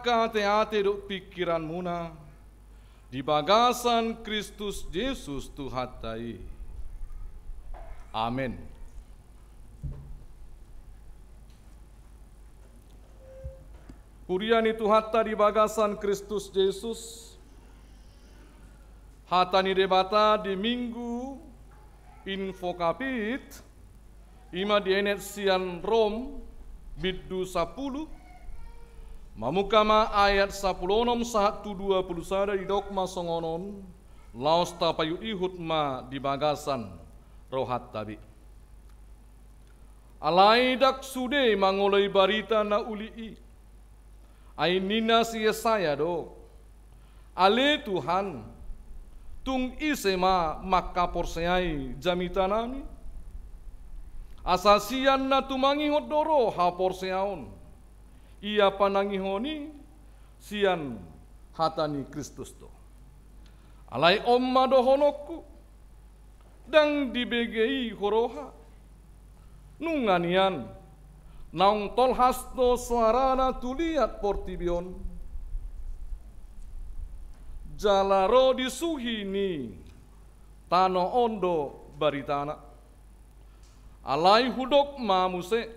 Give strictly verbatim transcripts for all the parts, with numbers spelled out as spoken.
Ateate dohot pingkiranmuna di bagasan Kristus Jesus Tuhanta i. Amen. Huria ni Tuhanta di bagasan Kristus Jesus, hata ni Debata di Minggu Invocavit, i ma dienet sian Rom bindu sampulu, mamungka ma ayat sampulu onom sahat tu dua pulu sada, didok ma songon on, laos tapaihut-ihut ma di bagasan rohanta be. Alai ndang sude mangoloi barita na uli i. Ai ninna si Jesaya do: Ale Tuhan, tung ise ma mangkaporseai jamitanami? Asa sian na tumangihon do ro haporseaon. Ia panangihon i sian hata ni Kristus do. Alai on ma dohononku: Ndang dibege i huroha. Nunga nian, naung tolhas do soarana tu liat portibi on, jala ro di suhi ni tano on do baritana. Alai hudok ma muse: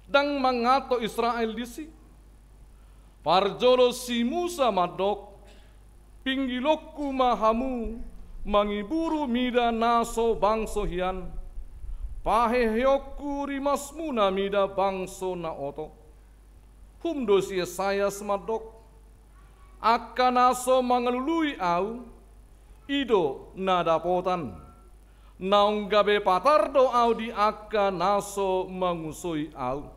Ndang mangato Israel disi. Parjolo si Musa mandok: Pinggilonku ma hamu mangiburu mida na so bangso hian, paheheonku rimasmuna mida bangso na oto. Hum do si Jesaya mandok: Angka na so mangalului ahu, i do na dapotan. Naung gabe patar do ahu di angka na so mangusoi ahu.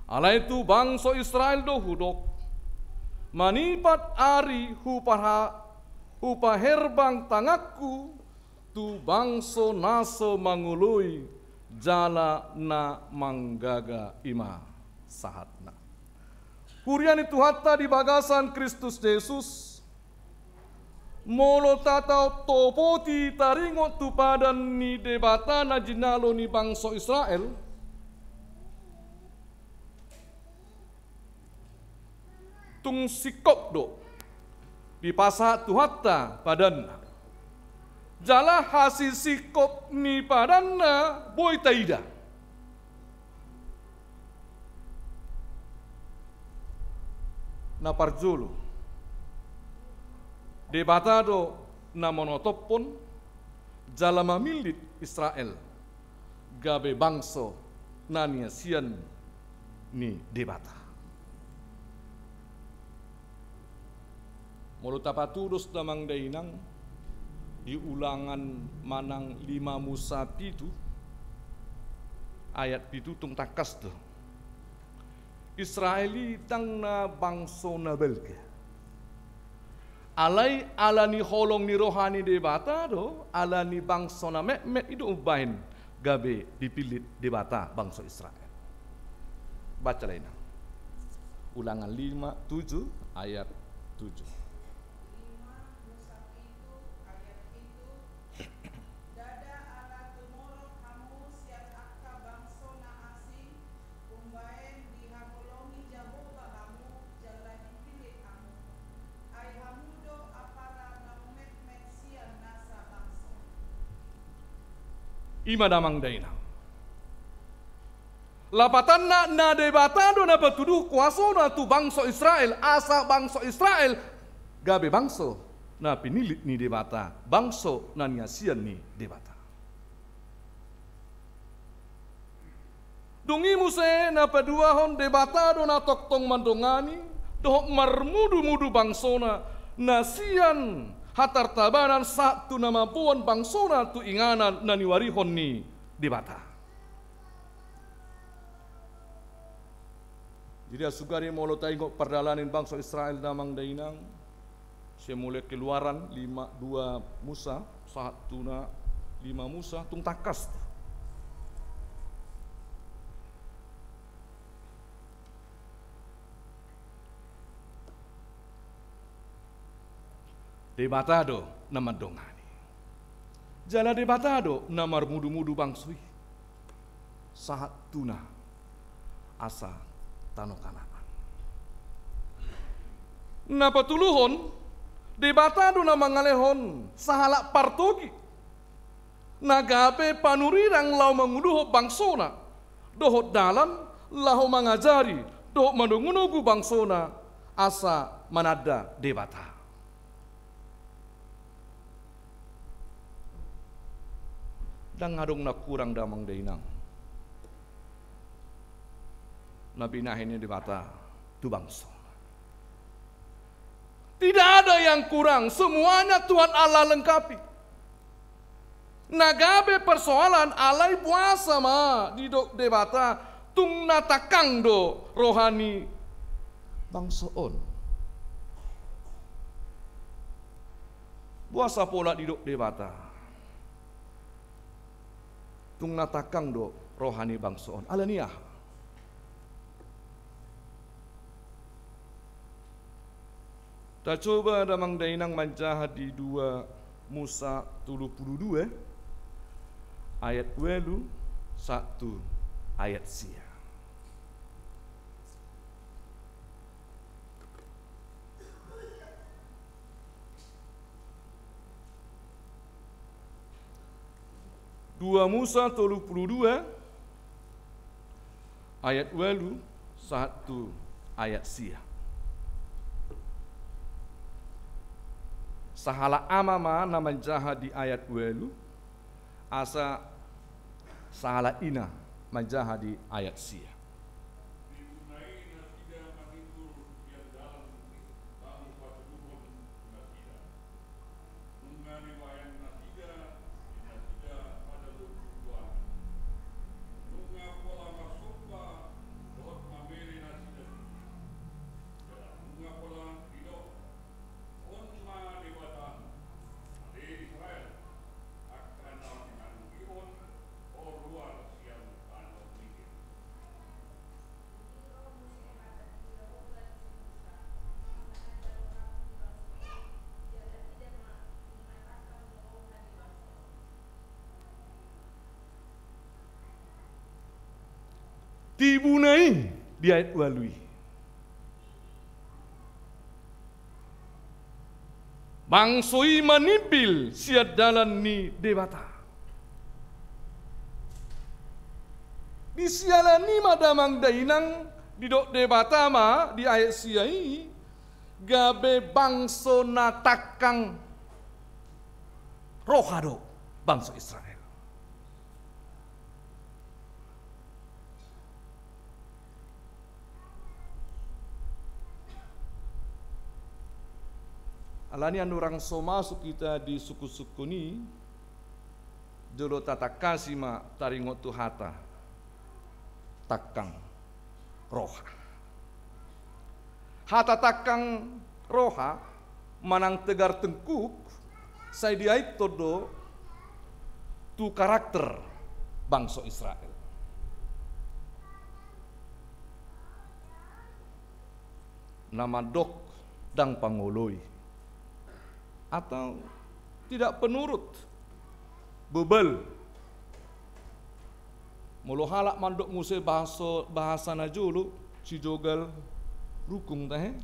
Alai tu bangso Israel do hudok: Manipat ari hupaha-, hupaherbang tanganku tu bangso na so mangoloi jala na manggaga. I ma sahatna. Huria ni Tuhanta di bagasan Kristus Jesus, molo tatopoti taringot tu padan ni Debata na jinalo ni bangso Israel, tung singkop do dipasahat Tuhanta padanna. Jala hasisingkop ni padanna boi taida. Na parjolo, Debata do na manotophon jala mamillit Israel gabe bangso na niasian ni Debata. Molo tapatudos damang dainang di Ulangan manang lima Musa pitu ayat pitu, tung tangkas do. Israel i ndang na bangso na balga. Alai ala ni holong ni roha ni Debata do, ala ni bangso na metmet i do umbahen gabe dipillit Debata bangso Israel. Baca dainang. Ulangan lima, tujuh, ayat tujuh. Lima Musa pitu ayat pitu. Ndada ala tumorop hamu sian angka bangso na asing, umbahen dihaholongi Jahowa hamu jala dipillit hamu. Ai hamu do apala naung metmet sian nasa bangso. I ma damang dainang. Lapatanna, na Debata do na patuduhon kuasona tu bangso Israel, asa bangso Israel gabe bangso na pinillit ni Debata, bangso na niasian ni Debata. Dung i muse na paduahon, Debata do na tongtong mandongani dohot marmudumudu bangsona na sian hatartabanan sahat tu na mamboan bangsona tu inganan na niuarihon ni Debata. Jadi, asugari molo taingot pardalanan bangso Israel damang dainang, sian mulai Keluaran lima, dua Musa, sahat tu na lima Musa, tung tangkas. Debata do na mandongani. Jala Debata do na marmudumudu bangso i sahat tu na asa tano Kanaan. Na patoluhon, Debata do na mangalehon sahalak partogi na gabe panurirang laho manguluhon bangsona dohot dalan laho mangajari dohot manogunogu bangsona asa mananda Debata. Ndang adong na kurang damang dainang na binahen ni Debata tu bangso. Tidak ada yang kurang, semuanya Tuhan Allah lengkapi. Na gabe persoalan alai boasa ma didok Debata tung na tangkang do roha ni bangso on. Boasa pola didok Debata tung na tangkang do roha ni bangso on? Alani aha? Tacoba damang dainang manjaha di dua Musa tolu pulu dua ayat ualu sahat tu ayat sia. Dua Musa tolu pulu dua ayat ualu sahat tu ayat sia. Sahalak ama ma na manjaha di ayat ualu, asa sahalak ina manjaha di ayat sia. Nunga nibahen nasida di nasida pada lobi ni Tuhan. Nunga pola marsomba dohot mamele nasida tutu. Jala nunga pola didok, on ma Debata, ale Israel, angka na mangandihon ho ruar sian tano Negev. Tibuna i di ayat ualu i. Bangso i manimbil sian dalan ni Debata. Di siala ni i ma damang dainang didok Debata ma di ayat sia i, gabe bangso na tangkang roha do bangso Israel. Alani andorang so masuk hita di sungkunsungkun i, jolo tatangkasi ma taringot tu hata tangkang roha. Hata tangkang roha manang tegar tengkuk sai diaithon do tu karakter bangso Israel. Na mandok ndang pangoloi atau tidak penurut, bebal. Molo halak mandok muse bahasa, bahasa na jolo, sijogal rukung tahe.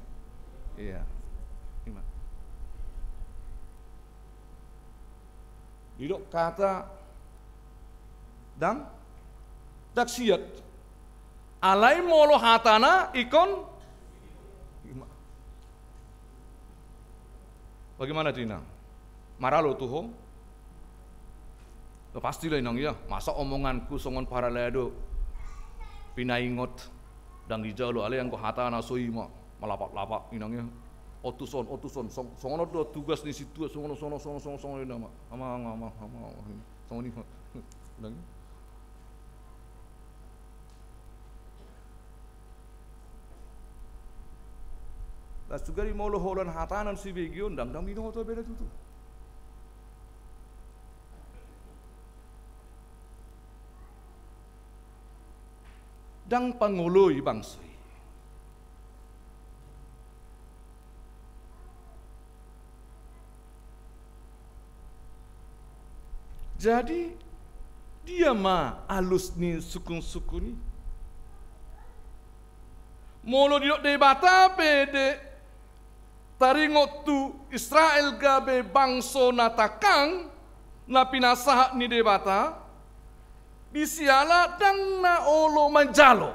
Iya. Ima. Didok hata ndang, ndang siat. Alai molo hatana ingkon, bagaimana tu inang? Maralo tu ho? Ya, pasti lah inang, ya. Masa omonganku songon paralado pinaingot ndang dijalo, alai anggo hatana so i ma malapak-lapak inang, ya. Otuson, otuson, song-, songon on do tugas ni sintua, songon, songon, songon, songon, songon, inang ma. Amang, amang, amang, amang, songon i ma. Ndang. Lah sugari molo holan hatana sibege on ndang, ndang binoto beda tutu. Ndang pangoloi bangso i. Jadi dia ma alus ni sungkunsungkun i. Molo didok Debata pe de, Taringot tu Israel gabe bangso na tangkang, na pinasahat ni Debata, di siala ndang na olo manjalo.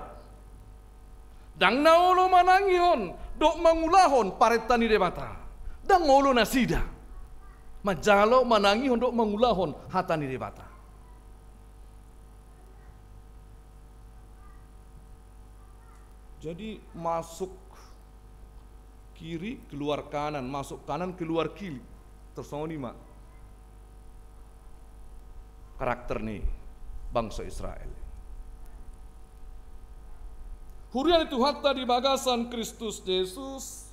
Ndang na olo manangihon dohot mangulahon parenta ni Debata. Ndang olo nasida manjalo, manangihon dohot mangulahon hata ni Debata. Jadi, masuk kiri, keluar kanan, masuk kanan, keluar kiri. Tarsongon i ma karakter ni bangso Israel. Huria ni Tuhanta di bagasan Kristus Jesus,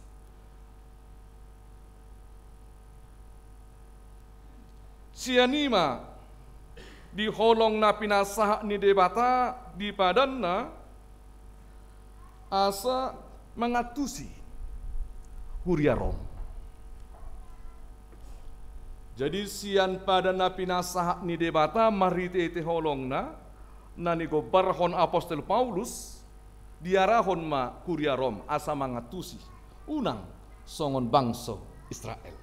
sian i ma di holong na pinasahat ni Debata di padanna, asa mangantusi huria Rom. Jadi, sian padan na pinasahat ni Debata marhitehite holongna, na nigombarhon apostel Paulus, diarahon ma huria Rom asa mangantusi, unang songon bangso Israel.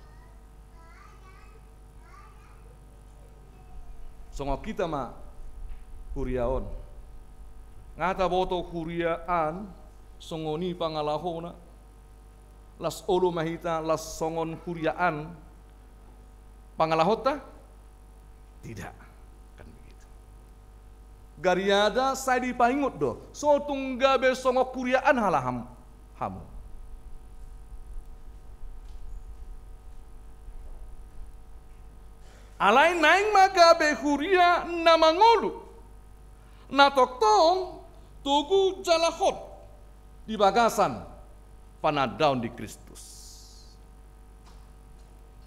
Songon hita ma huria on. Nga taboto huria an songon i pangalahona. Las olo ma hita las songon huria an pangalahonta? Tidak. Kan begitu. Gariada sai dipaingot do, so tung gabe songon huria an halak hamu. Alai naeng ma gabe huria na mangolu, na tongtong togu jala hot di bagasan panandaon di Kristus.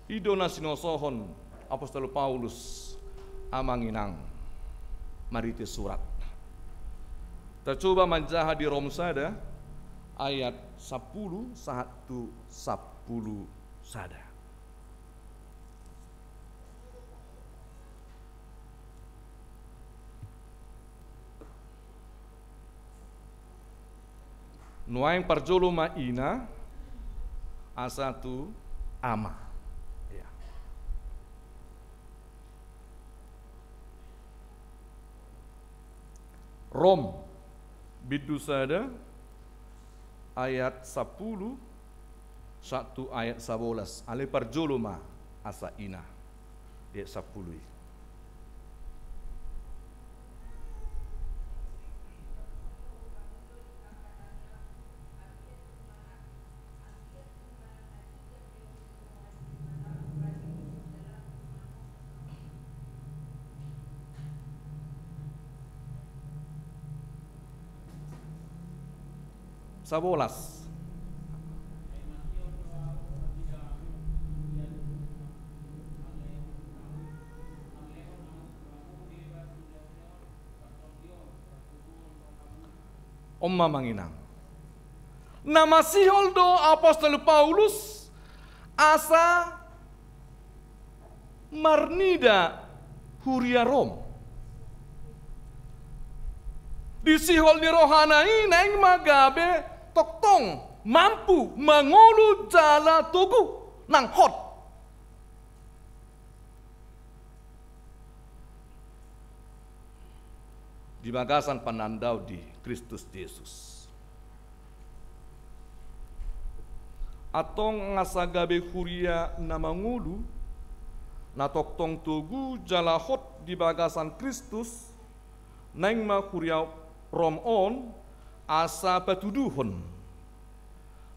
I do na sinosohon apostel Paulus, amang inang, marhite surat. Tacoba manjaha di Rom sada ayat sampulu sahat tu sampulu sada. Nuaeng parjolo ma ina, asa tu ama. Ya. Rom bindu sada ayat sampulu sahat tu ayat sabolas. Alai parjolo ma asa ina di ayat sampulu i. Sabolas. On ma, amang inang. Na masihol do apostel Paulus asa marnida huria Rom. Di sihol ni rohana i naeng ma gabe tongtong mampu mangolu jala togu nang hot di bagasan panandaon di Kristus Jesus. Antong asa gabe huria na mangolu, na tongtong togu jala hot di bagasan Kristus, naeng ma huria Rom on asa patuduhon.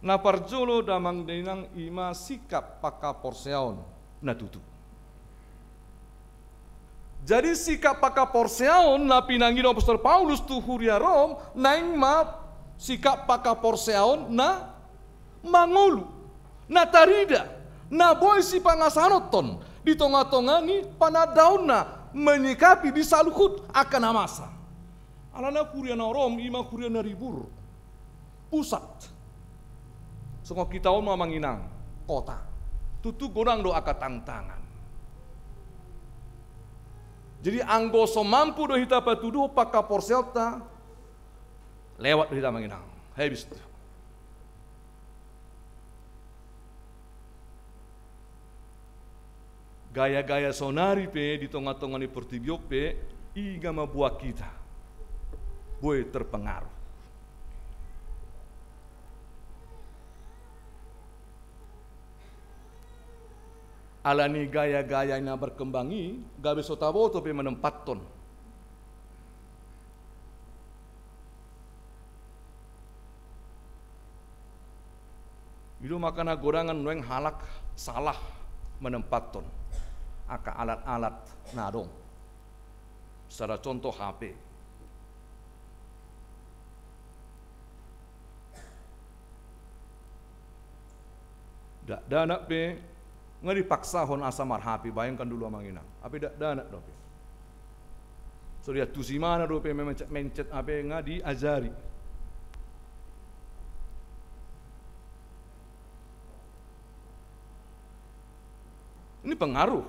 Na parjolo damang dainang i ma sikap panghaporseaon na tutu. Jadi sikap panghaporseaon na pinangido apostel Paulus tu huria Rom, naeng ma sikap panghaporseaon na mangolu, na tarida, na boi sipangasahononton di tongatonga ni panandaonna menyikapi di saluhut angka na masa. Alana huria na Rom i ma huria na ribur. Pusat. Songon hita on ma, amang inang, kota. Tutu godang do angka tantangan. Jadi anggo so mampu do hita patuduhon panghaporseaonta, lewat do hita, amang inang. Habis. Gaya-gaya saonari pe di tonga-tonga ni portibi on pe, i nga mamboan hita boi terpengaruh. Alani gaya-gaya na berkembang i, gabe so taboto pe manempathon. I do makana godang nuaeng halak salah manempathon angka alat-alat na adong. Sada contoh, H P. Dakdanak pe nga dipaksahon asa mar-H P, bayangkan dulu amang inang. Hape dakdanak dope. So diantusi ibana dope mencet-mencet H P, nga diajari. Ini pengaruh.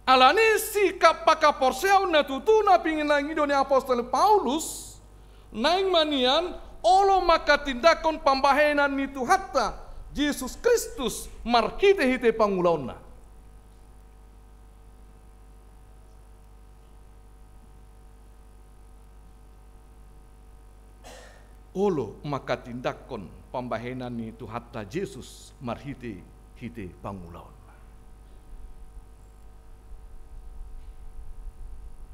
Alani sikap panghaporseaon na tutu na pinangido ni apostel Paulus, naeng ma nian olo manghatindanghon pambahenan ni Tuhanta Jesus Kristus marhite-hite pangulaonna. Olo manghatindanghon pambahenan ni Tuhanta Jesus marhite-hite pangulaonna.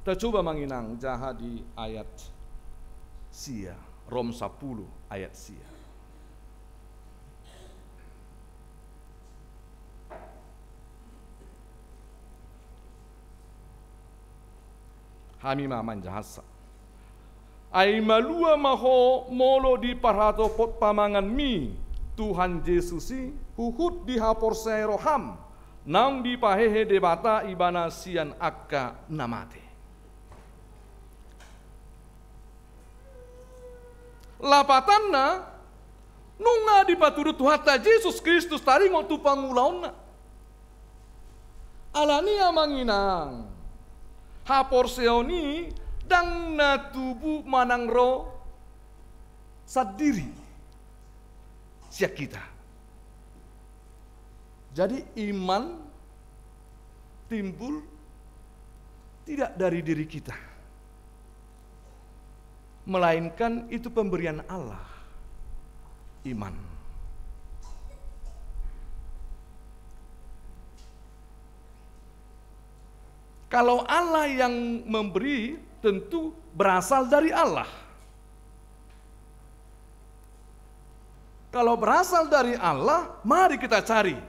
Tacoba amang inang jaha di ayat sia, Rom sampulu ayat sia. Hami ma manjahasa. Ai malua ma ho molo diparhatopot pamanganmi Tuhan Jesus i huhut dihaporseai roham, naung dipahehe Debata ibana sian angka na mate. Lapatanna, nunga dipatudu Tuhanta Jesus Kristus taringot tu pangulaonna. Alani amang inang, haporseaon i ndang na tubu manang ro sandiri sian hita. Jadi iman timbul tidak dari diri kita, melainkan itu pemberian Allah. Iman. Kalau Allah yang memberi, tentu berasal dari Allah. Kalau berasal dari Allah, mari kita cari.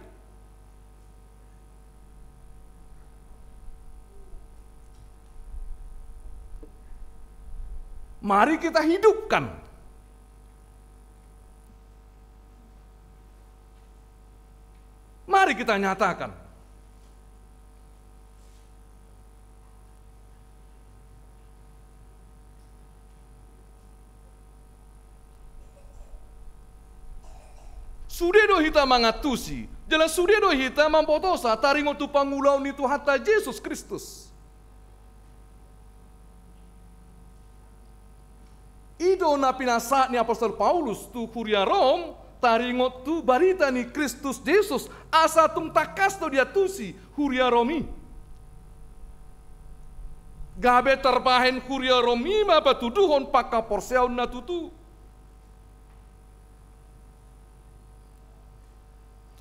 Mari kita hidupkan. Mari kita nyatakan. Sude do hita mangantusi, jala sude do hita mambotosa taringot tu pangulaon ni Tuhanta Jesus Kristus. I do na pinasahat ni apostel Paulus tu huria Rom, taringot tu barita ni Kristus Jesus, asa tung tangkas do diantusi huria Rom i. Gabe tarbahen huria Rom i ma patuduhon panghaporseaon na tutu.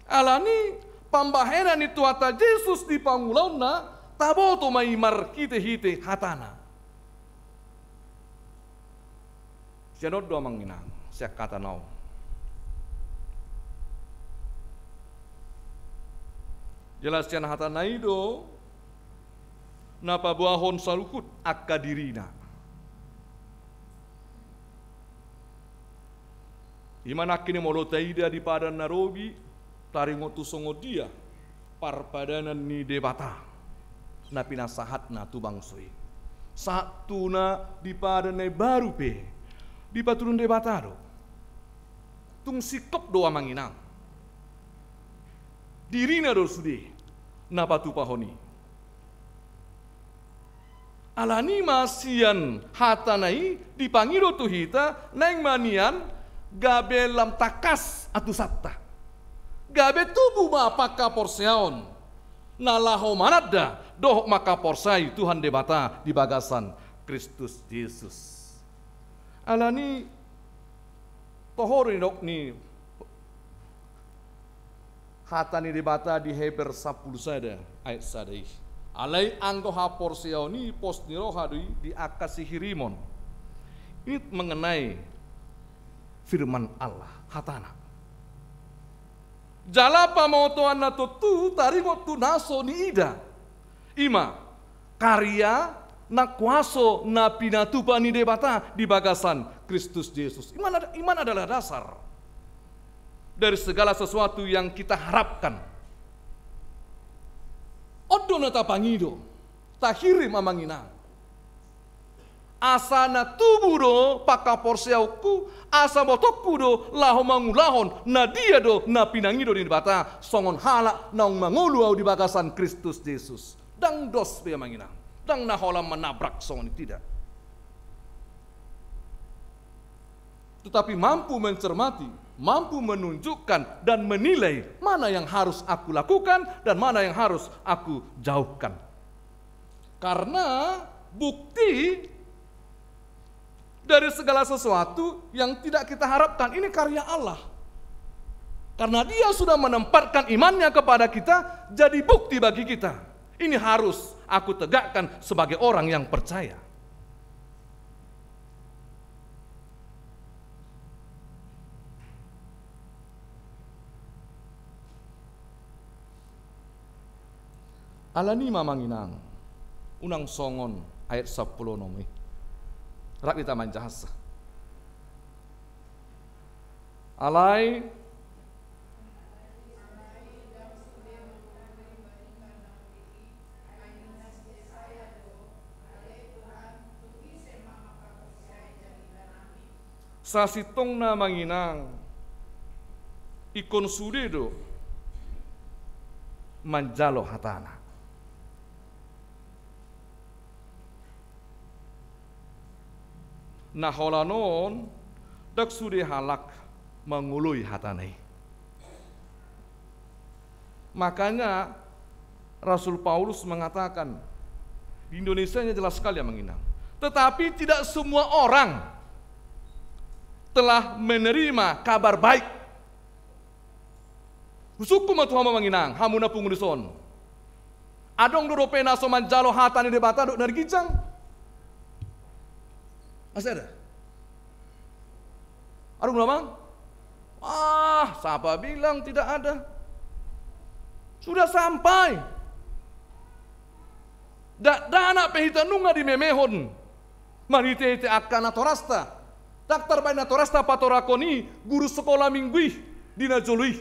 Alani pambahenan ni Tuhanta Jesus di pangulaonna, taboto ma i marhite-hite hatana. Sian on do amang inang, sian hatana on. Jelas sian hatana i do na paboahon saluhut angka dirina. I ma nangkin i molo taida di Padan na Robi, taringot tu songon dia parpadanan ni Debata na pinasahatna tu bangso i. Sahat tu na di Padan na baru pe, dipatuduhon Debata do. Tung singkop do amang inang. Dirina do sude na patupahon i. Alani ma sian hatana i dipangido tu hita, naeng ma nian gabe lam tangkas antusanta. Gabe tubu ma panghaporseaon na laho mananda dohot manghaporseai Tuhan Debata di bagasan Kristus Jesus. Alani toho do nidok ni hata ni Debata di Heber sampulu sada ayat sada i. Alai anggo haporseaon i pos ni roha do i di angka sihirimon. Ini mengenai firman Allah, hatana. Jala pamotoan na tontu taringot tu na so niida. I ma karya na kuaso na pinatupa ni Debata di bagasan Kristus Jesus. Iman ad-, iman adalah dasar dari segala sesuatu yang kita harapkan. On do na tapangido, tahirim amang inang. Asa na tubu do panghaporseaonku, asa botongku do laho mangulahon na dia do na pinangido ni Debata, songon halak naung mangolu au di bagasan Kristus Jesus. Ndang dos be amang inang, ndang na holan manabrak songon i, tidak. Tetapi mampu mencermati, mampu menunjukkan dan menilai mana yang harus aku lakukan dan mana yang harus aku jauhkan. Karena bukti dari segala sesuatu yang tidak kita harapkan, ini karya Allah. Karena Dia sudah menempatkan imannya kepada kita, jadi bukti bagi kita. Ini harus aku tegakkan sebagai orang yang percaya. Alani i ma amang inang, unang songon ayat sampulu onom i. Rap hita manjaha. Alai sasintongna amang inang, ingkon sude do manjalo hatana. Na holan on, ndang sude halak mangoloi hatana i. Makanya Rasul Paulus mengatakan, di Indonesianya jelas sekali amang inang. Tetapi tidak semua orang telah menerima kabar baik. Husungkun ma tu hamu amang inang, hamu na pungu dison. Adong do dope na so manjalo hata ni Debata dohot na di ginjang? Masih ada? Adong do amang? Ah, siapa bilang tidak ada? Sudah sampai. Dakdanak pe hita nunga dimemehon marhitehite angka natorasta. Ndang tarbaen natorasta patorangkon i guru sekolah minggu i di na jolo i.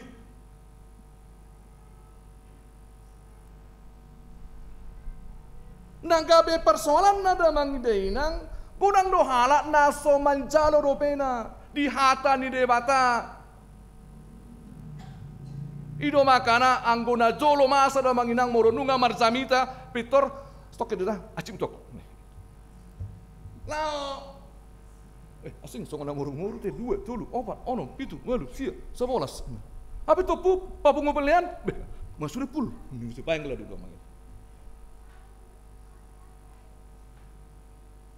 Na gabe persoalanna damang inang, godang do halak na so manjalo dopena di hata ni Debata. I do makana anggo na jolo masa damang inang, molo nunga marjamita pintor, stok do da, acim tok. Lao. Eh, asing songon na murung-murung te, dua, tolu, opat, onom, pitu, walu, sia, sabolas. Hape topu, papungu pelean, beh, masude pul. Ini mesti paling gelap dulu amang inang.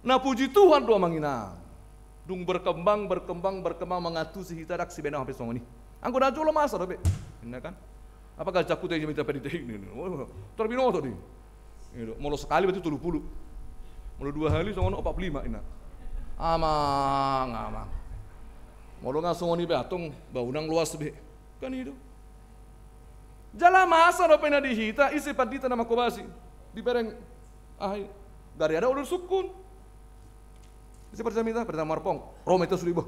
Na puji Tuhan do amang inang. Dung berkembang, berkembang, berkembang, mangantusi hita, ndang sibaen au hape songon i. Anggo na jolo masa dope. Inna kan? Apa ganjangku te jamita padi te ini. Terbinoto di. Molo sekali berarti tolu pulu. Molo dua hali songon opat pulu lima inna. Amang, amang. Molo nga songon i be antong, ba unang loas be. Kan i do. Jala masa dope na di hita, ise pandita na mangkobasi. Dibereng, ah, gari ada ulur sukun. Ise parjamita, parjamita marpong. Roma itu sudah iboh.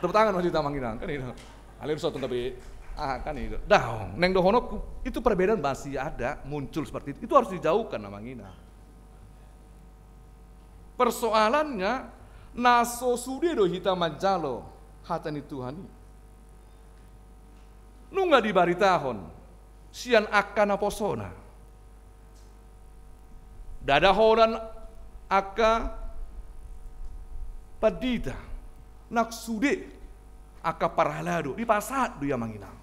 Tepuk tangan masih tamang inang, kan itu. Ale rusak tuh tapi, ah, kan itu. Daong, neng dohonokku. Itu perbedaan masih ada, muncul seperti itu. Itu harus dijauhkan amang inang. Persoalannya, na so sude do hita manjalo hata ni Tuhan i. Nunga dibaritahon sian angka naposona. Ndada holan angka pandita, nang sude angka parhalado, dipasahat do i amang inang.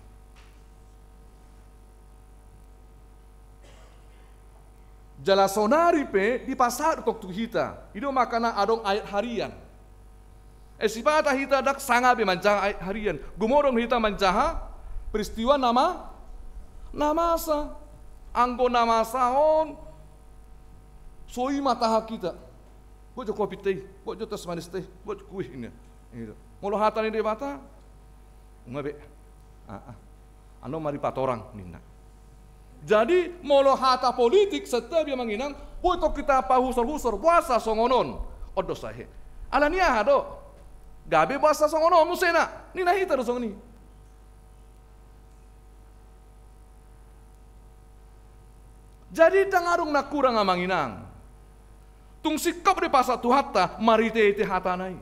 Jala saonari pe dipasahat tong tu hita. I do makana adong ayat harian. Eh, sipata hita ndang sanga be manjaha ayat harian. Gumodong hita manjaha peristiwa na ma-, na masa. Anggo na masa on, so i ma tahan hita. Buat jo kopinta i, buat jo teh manista i, buat jo kue i. Molo hata ni Debata, nunga be. Ah, ah. Annon ma dipatorang ninna. Jadi molo hata politik, santabi amang inang, boi tong hita pahusor-husor, boasa songon on. On do sahe. Alani aha do? Gabe boasa songon on musena. Ninna hita do songon i. Jadi ndang adong na kurang amang inang. Tung singkop do dipasahat Tuhanta marhite-hite hatana i.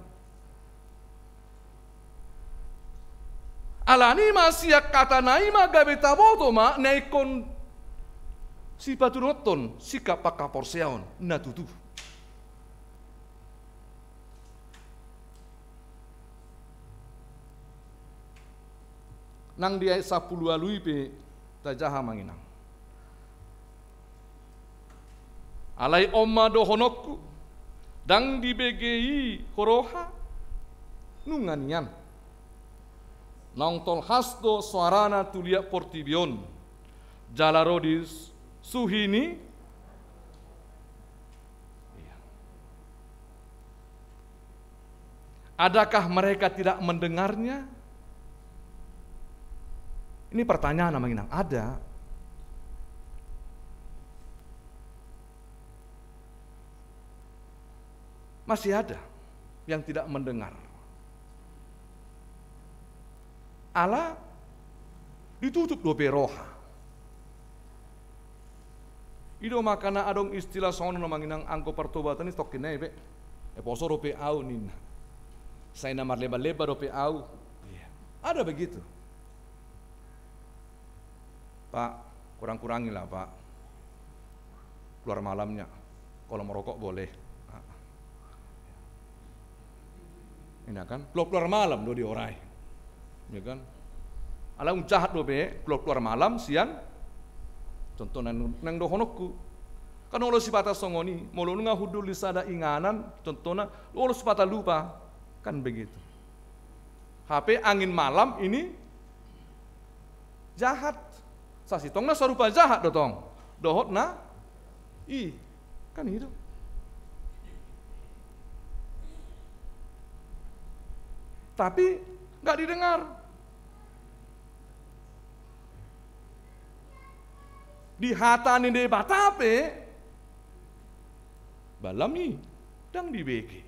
Alani i ma sian hatana i ma gabe taboto ma na ingkon sipaturuthon sikap panghaporseaon na tutu. Nang di ayat sampulu ualu i pe tajaha amang inang. Alai on ma dohononku, ndang dibege i ho roha, nunga nian. Naung tolhas do soarana tu liat portibi on, jala ro di suhi ni. Iya. Adakah mereka tidak mendengarnya? Ini pertanyaan amang inang, ada. Masih ada yang tidak mendengar. Ala ditutup dope roha. I do makana adong istilah songon on amang inang, anggo pertobatan i tongkin nai be. Eh, poso dope au ninna. Sai na marlemba-lemba dope au. Iya. Ada begitu. Pak, kurang-kurangilah, Pak. Keluar malamnya. Kalau merokok boleh. Ini kan, keluar-keluar malam do diorai. Ya kan? Alai jahat dope, keluar-keluar malam, sian. Contoh nang, nang dohononku. Kan olo sipata songon i, molo nunga hundul di sada inganan, contohna, olo sipata lupa. Kan begitu. Hape angin malam ini jahat. Sasintongna sarupa jahat do tong. Dohot na i. Kan i do. Tapi nggak didengar. Di hata ni Debata pe, balam i, ndang dibege.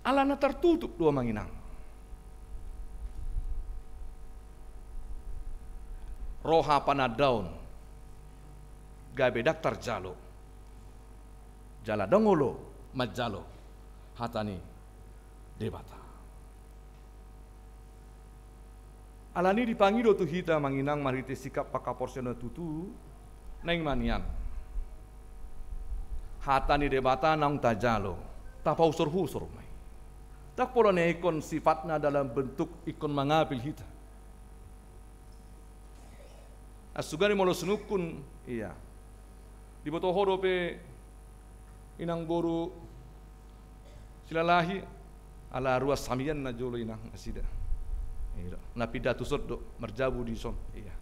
Alana tertutup do amang inang. Roha panandaon, gabe ndang tarjalo. Jala ndang olo manjalo hata ni Debata. Alani dipangido tu hita amang inang marhite sikap panghaporseaon na tutu, naeng ma nian. Hata ni Debata naung tajalo, tapausor-usor ma i. Ndang pola na ingkon sifatna dalam bentuk ingkon mangapil hita. Asugani molo sunungkun, iya. Diboto ho dope inang boru Silalahi, ala ruas hamian na jolo inang nasida. Iya. Na pinda tu son do, marjabu di son. Iya.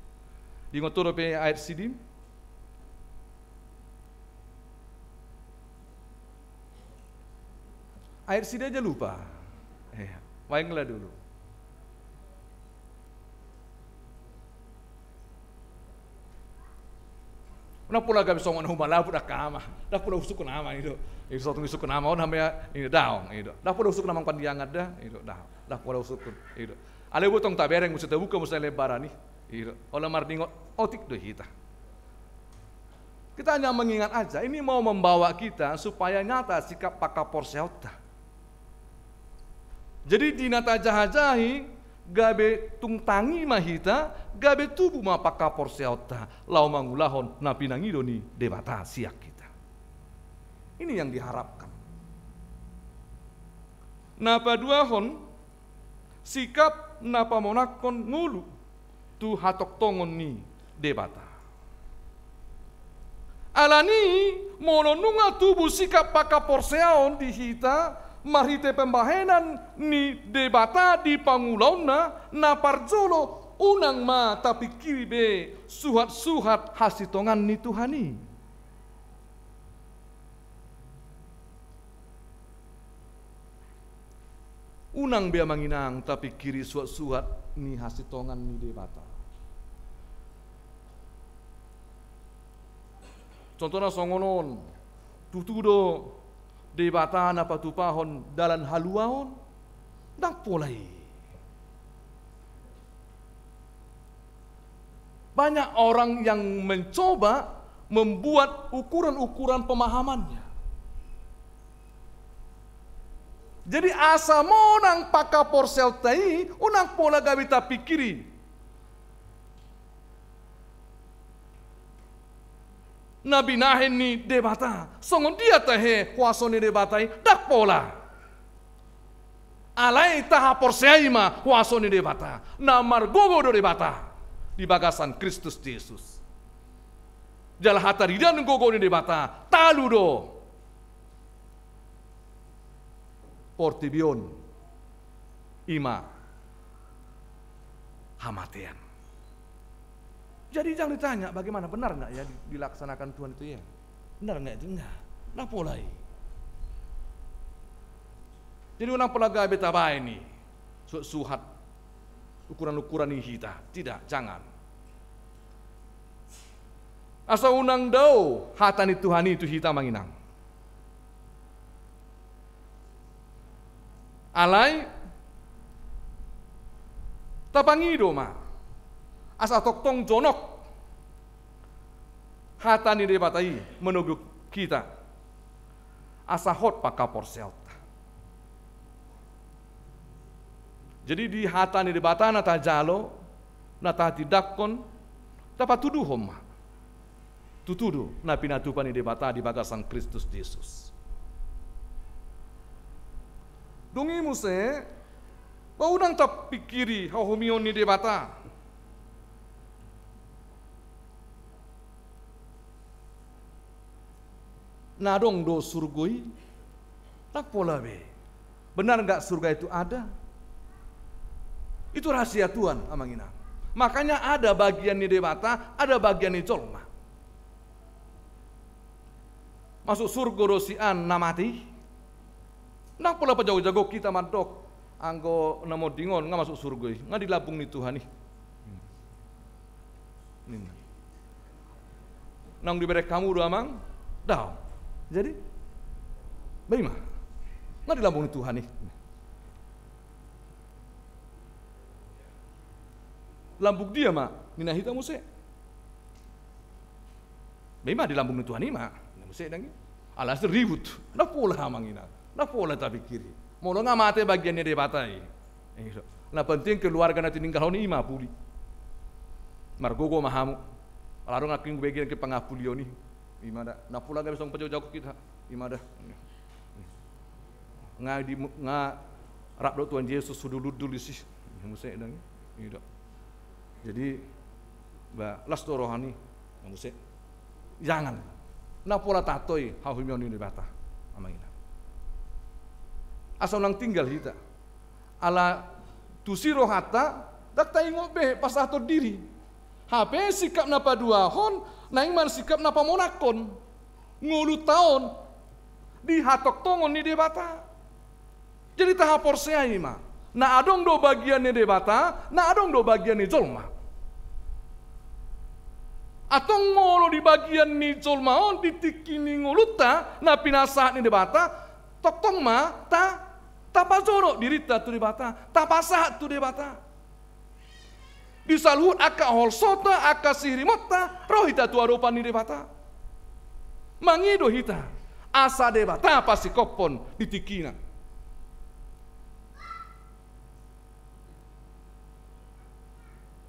Diingot ho dope ayat sidin. Ayat sidin aja lupa. Iya. Ulang dulu. Ndang pola gabe songon na humalabu angka ama. Ndang pola husungkun ama i do. I do, so tung disungkun ama on hami i do, daong i do. Ndang pola husungkun amang pandiangan da i do, daong. Ndang pola husungkun i do. Alai boi tong tabereng muse tabuka muse lembaran i do. Holan marningot otik do hita. Kita hanya mengingat aja, ini mau membawa kita supaya nyata sikap panghaporseaonta. Jadi di na tajahajahi, gabe tung tangi ma hita, gabe tubu ma panghaporseaonta, laho mangulahon na pinangido ni Debata sian hita. Ini yang diharapkan. Na paduahon, sikap na pamonanghon ngolu tu hatongtongon ni Debata. Alani, molo nunga tubu sikap panghaporseaon di hita marhite pembahenan ni Debata di pangulaonna, na parjolo unang ma tapingkiri be suhat-suhat hasintongan ni Tuhan i. Unang be amang inang tapingkiri suhat-suhat ni hasintongan ni Debata. Contohna songon on, tutu do Debata na patupahon dalan haluaon? Ndang pola i. Banyak orang yang mencoba membuat ukuran-ukuran pemahamannya. Jadi asa monang panghaporseaonta i, unang pola gabe tapingkiri na binahen ni Debata. Songon dia tahe huaso ni Debata i? Ndang pola. Alai tahaporseai ma huaso ni Debata. Na margogo do Debata di bagasan Kristus Jesus. Jala hataridaon gogo ni Debata talu do. Portibi on, i ma hamatean. Jadi jangan ditanya bagaimana, benar nggak ya di-, dilaksanakan Tuhan itu ya? Benar nggak itu? Nggak. Ndang pola i. Jadi unang pola gabe tabaen i suhat-suhat ukuran-ukuran ni hita. Tidak, jangan. Asa unang dao hata ni Tuhan i tu hita amang inang. Alai tapangido ma asa tongtong jonok hata ni Debata i manogu hita asa hot panghaporseaonta. Jadi di hata ni Debata na tajalo, na tatindangkon, tapatuduhon ma tutu do na pinatupa ni Debata di bagasan Kristus Jesus. Dung i muse, ba unang tapingkiri hahomion ni Debata. Na adong do surgo i? Ndang pola be. Benar nggak surga itu ada? Itu rahasia Tuhan, amang inang. Makanya ada bagian ni Debata, ada bagian ni jolma. Masuk surgo do si an na mate i? Ndang pola pajago-jago hita mandok, anggo na monding on nga masuk surgo i, nga di lambung ni Tuhan i. Ninna. Naung dibereng hamu do amang? Daong. Jadi? Ba i ma. Nga di lambung ni Tuhan i. Lambung dia ma? Ninna hita muse. Ba i ma di lambung ni Tuhan i ma. Ninna muse dang i. Alai ribut. Ndang pola amang inang. Ndang pola tapingkiri. Molo nga mate bagian ni Debata i. Na penting keluarga na tininggalhon i ma puli. Margogo ma hamu. Ala adong nangkin bagian ke pangapulion i. I ma da. Ndang pola gabe songon pajago-jago hita. I ma da. Nga di, nga rap dohot Tuhan Jesus hundul-hundul disi. Muse dang i. I da. Jadi ba las do roha ni. Muse. Jangan. Ndang pola tahatoi hahomion ni Debata, amang inang. Asa unang tinggal hita. Ala tusi rohanta, ndang taingot be pasahaton diri. Hape sikap na paduahon, naeng ma sikap na pamonanghon ngolunta on di hatongtongon ni Debata. Jadi tahaporseai ma, na adong do bagian ni Debata, na adong do bagian ni jolma. Antong molo di bagian ni jolma on, di tingki ni ngolunta na pinasahat ni Debata, tongtong ma ta, tapajonok dirinta tu Debata, tapasahat tu Debata. Di saluhut angka holsonta, angka sihirimonta, ro hita tu adopan ni Debata. Mangido hita asa Debata pasingkophon di tingkina.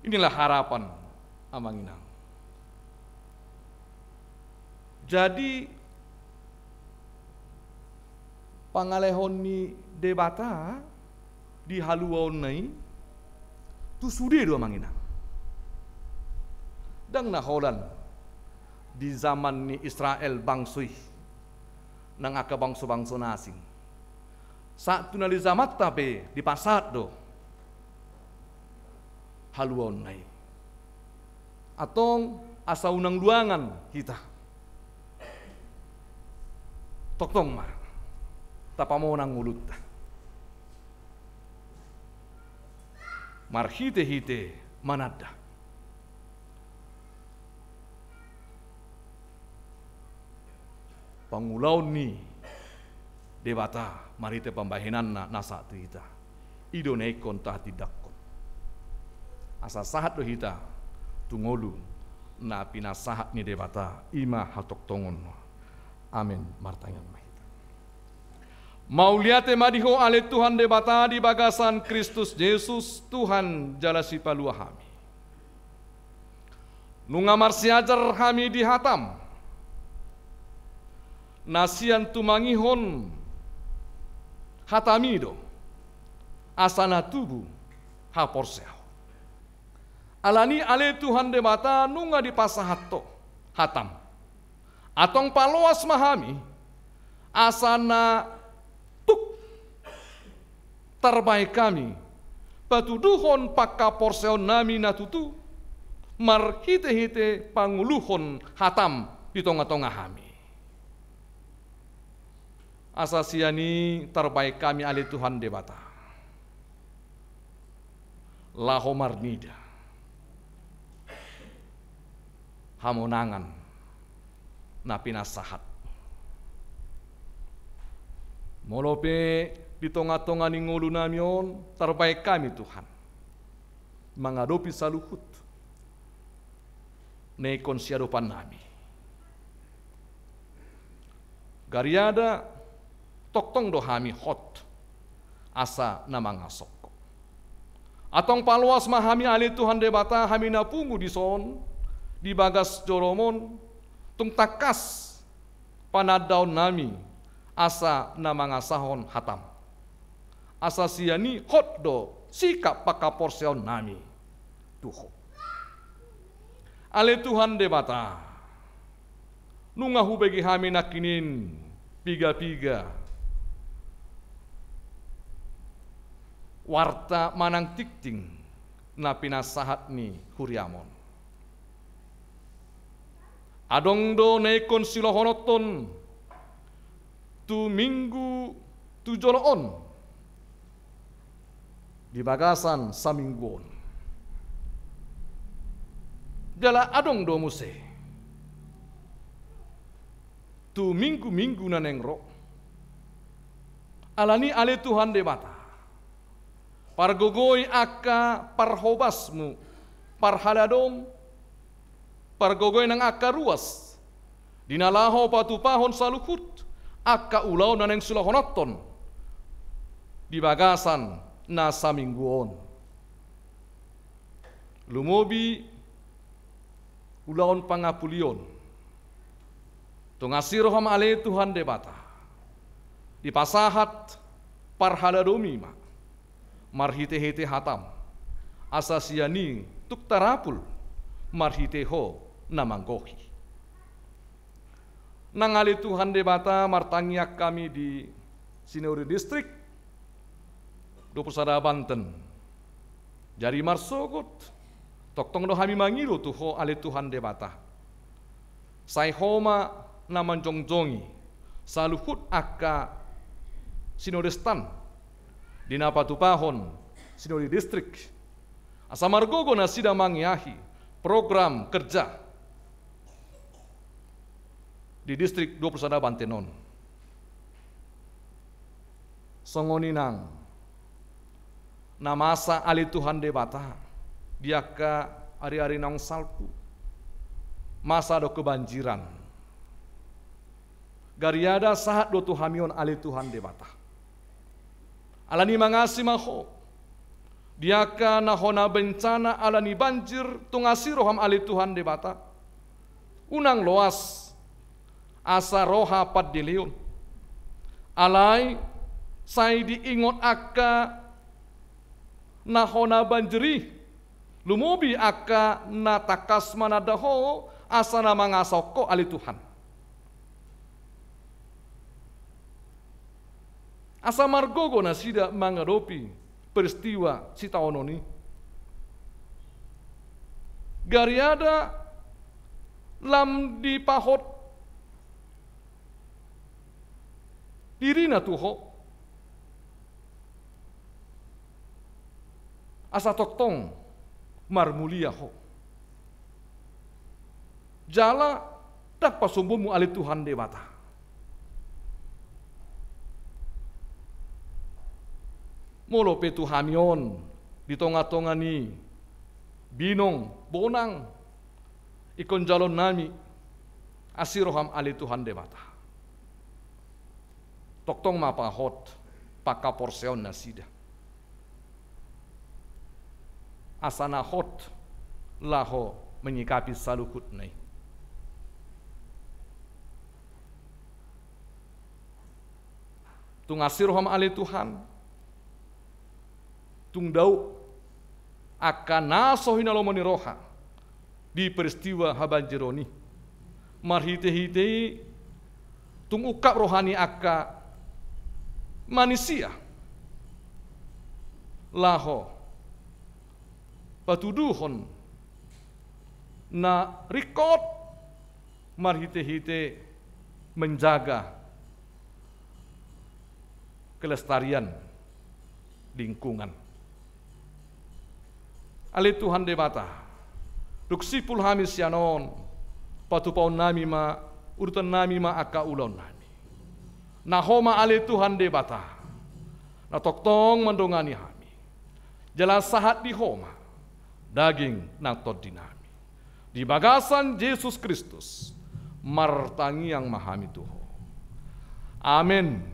Inilah harapan, amang inang. Jadi pangalehon ni Debata di haluaonna i tu sude do, amang inang. Ndang na holan di zaman ni Israel bangso i, nang angka bangso-bangso na asing. Sahat tu na di zamanta pe dipasahat do haluaonna i. Antong asa unang luangan hita. Tongtong ma tapamonang ngolunta marhite-hite mananda pangulaon ni Debata marhite pambahenanna na sahat tu hita. I do na ingkon tahatindangkon asa sahat do hita tu ngolu na pinasahat ni Debata, i ma hatongtongon. Amen. Martangiang ma hita. Mauliate ma di Ho ale Tuhan Debata di bagasan Kristus Jesus, Tuhan jala Sipalua hami. Nunga marsiajar hami di hataM, na sian tumangihon hataMi do, asa na tubu haporseaon. Alani ale Tuhan Debata nunga dipasahat Ho hataM, antong paloas ma hami, asa na tuk tarbaen hami patuduhon panghaporseaonnami na tutu, marhite-hite panguluhon hataM di tonga-tonga hami. Asa sian i tarbaen hami ale Tuhan Debata laho marnida hamonangan na pinasahat. Molo pe di tonga-tonga ni ngolunami on tarbaen hami Tuhan mangadopi saluhut na ingkon siadopannami. Gariada tongtong do hami hot asa na mangasongko. Antong paloas ma hami ale Tuhan Debata, hami na pungu dison di bagas joroMon, tung tangkas panandaonnami asa na mangasahon hataM. Asa sian i hot do sikap panghaporseaonnami tu Ho. Ale Tuhan Debata, nunga hubege hami nangkining piga-piga warta manang tingting na pinasahat ni huriaM on. Adong do na ingkon silohononton tu minggu tu jolo on di bagasan saminggu on. Jala adong do muse tu minggu-minggu na naeng ro. Alani ale Tuhan Debata, pargogoi angka parhobasMu, parhaladoM, pargogoi nang angka ruas di na laho patupahon saluhut angka ulaon na naeng silohononton di bagasan na saminggu on. Lumobi ulaon pangapulion. Tung asi rohaM ale Tuhan Debata, dipasahat parhaladoMi ma marhite-hite hataM, asa sian i tuk tarapul marhite Ho na manggohi. Nang ale Tuhan Debata, martangiang hami di Sinode Distrik dua pulu sada Banten. Jadi marsogot, tongtong do hami mangido tu Ho ale Tuhan Debata. Sai Ho ma na manjongjongi saluhut angka sinodestan di na patupahon Sinode Distrik, asa margogo nasida mangeahi program kerja di Distrik dua pulu sada Banten on. Songon i nang na masa ale Tuhan Debata di angka ari-ari naung salpu, masa do kebanjiran. Gariada sahat do tu hami on ale Tuhan Debata. Alani mangasi ma Ho di angka na hona bencana alani banjir, tung asi rohaM ale Tuhan Debata. Unang loas asa roha pandeleon. Alai sai diingot angka na hona banjir i, Lumobi angka na tangkas mananda ho asa na mangasahon ho ale Tuhan. Asa margogo nasida mangadopi peristiwa sitaonon i. Gariada lam dipahot dirina tu ho. Asa tongtong marmulia ho. Jala ndang pasombonmu ale Tuhan Debata. Molo pe tu hami on di tonga-tonga ni binong bonang ingkon jaloonnami, asi roham ale Tuhan Debata. Tongtong ma pahot panghaporseaon nasida. Asa na hot laho menyikapi saluhutna i. Tung asi roham ale Tuhan, tung dao angka na so hinalomo ni roha di peristiwa habanjiron i. Marhite-hite i tung ungkap roha ni angka manisia laho patuduhon na ringkot marhite-hite menjaga kelestarian lingkungan. Ale Tuhan Debata, dung simpul hami sian on, patupaonnami ma, urutannami ma angka ulaonnami. Na Ho ma ale Tuhan Debata na tongtong mandongani hami. Jala sahat di Ho ma daging nang tondinami. Di bagasan Jesus Kristus martangiang ma hami tu Ho. Amen.